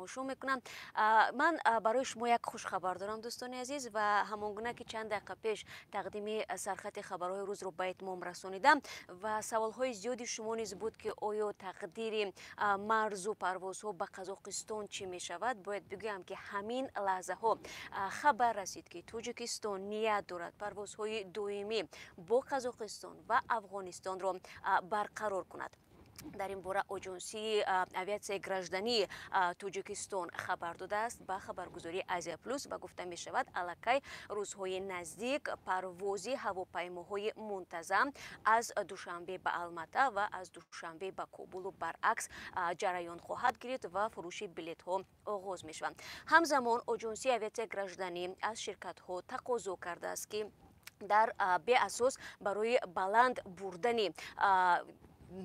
Тамошо мекунанд. Ман барои шумо як хушхабар дорам, дӯстони азиз, ва ҳамон гуна ки чанд дақиқа пеш тақдими сархати хабарҳои рӯзро ба итмом расонидам ва саволҳои зиёди шумо низ буд, ки оё тақдири марзу парвозҳо ба Қазоқистон чӣ мешавад, бояд бигӯям, ки ҳамин лаҳзаҳо хабар расид, ки Тоҷикистон ният дорад парвозҳои доимӣ бо Қазоқистон ва Афғонистонро барқарор кунад. Дар ин бора Оҷонсии авиатсияи граждании Тоҷикистон хабар додааст ба хабаргузории «Азия Плюс» ва гуфта мешавад, аллакай рӯзҳои наздик парвози ҳавопаймоҳои мунтазам аз Душанбе ба Алмата ва аз Душанбе ба Кобулу баръакс ҷараён хоҳад гирифт ва фурӯши билетҳо оғоз мешаванд. Ҳамзамон Оҷонсии авиатсияи гражданӣ аз ширкатҳо тақозо кардааст, ки дар беасос барои баланд бурдани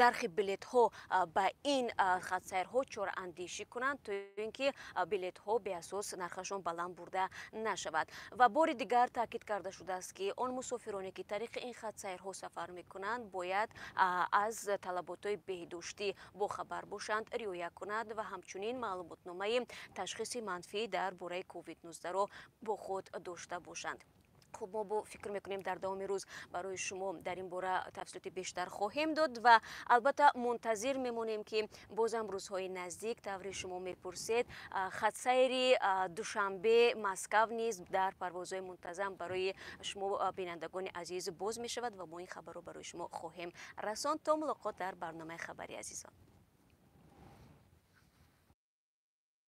нархи билетҳо ба ин хатсайрҳо чораандешӣ кунанд, то ин ки билетҳо беасос нархашон баланд бурда нашавад. Ва бори дигар таъкид карда шудааст, ки он мусофироне, ки тариқи ин хатсайрҳо сафар мекунанд, бояд аз талаботҳои беҳдоштӣ бохабар бошанд, риоя кунанд ва ҳамчунин маълумотномаи ташхиси манфӣ дар бораи COVID-19-ро бо худ дошта бошанд. Хуб, мо бо фикр мекунем, дар давоми рӯз барои шумо дар ин бора тафсилоти бештар хоҳем дод ва албатта мунтазир мемонем, ки бозам рӯзҳои наздик, тавре шумо мепурсед, хатсайри Душанбе Москав низ дар парвозҳои мунтазам барои шумо, бинандагони азиз, боз мешавад ва мо ин хабарро барои шумо хоҳем расонд. То мулоқот дар барномаи хабари, азизон.